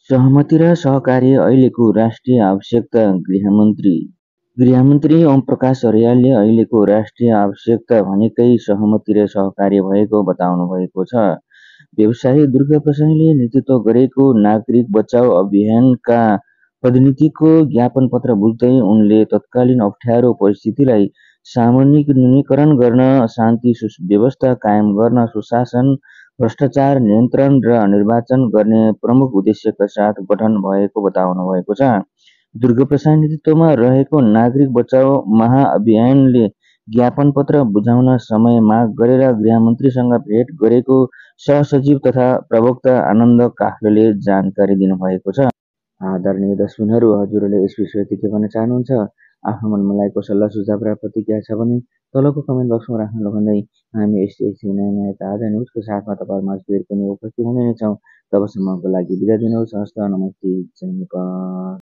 सहमति र सहकार्य अहिलेको राष्ट्रिय आवश्यकता। गृहमन्त्री ओमप्रकाश अर्यालले अहिलेको राष्ट्रिय आवश्यकता भनेकै सहमति र सहकार्य भएको बताउनुभएको छ। व्यवसायी दुर्गाप्रसादले नेतृत्व गरेको नागरिक बचाउ अभियानका प्रतिनिधिको ज्ञापन पत्र बुझ्दै उनले तत्कालीन अप्ठ्यारो परिस्थितिलाई सामान्यीकरण गर्न, शान्ति व्यवस्था कायम गर्न, सुशासन, भ्रष्टाचार नियन्त्रण र निर्वाचन गर्ने प्रमुख उद्देश्यका साथ गठन भएको बताउनुभएको छ। दुर्गाप्रसाद नेतृत्वमा रहेको नागरिक बचाउ महाअभियानले ज्ञापन पत्र बुझाउन समय माग गरेर गृहमन्त्रीसँग भेट गरेको सहसचिव तथा प्रवक्ता आनन्द काफ्लेले जानकारी दिनुभएको छ। आदरणीय दर्शकहरू, हजुरहरूले यस विषयमा के भन्न चाहनुहुन्छ? आफ्नो मनमा लागेको सल्लाह सुझाव र प्रतिक्रिया छ भने तलको कमेन्ट बक्समा राख्न भन्दै हामी यस्तै नयाँ ताजा न्युजको साथमा तपाईँहरूमा फेरि पनि उपस्थित हुने नै छौँ। तबसम्मको लागि बिदा दिनुहोस्। हस्त, नमस्ते, जय नेपाल।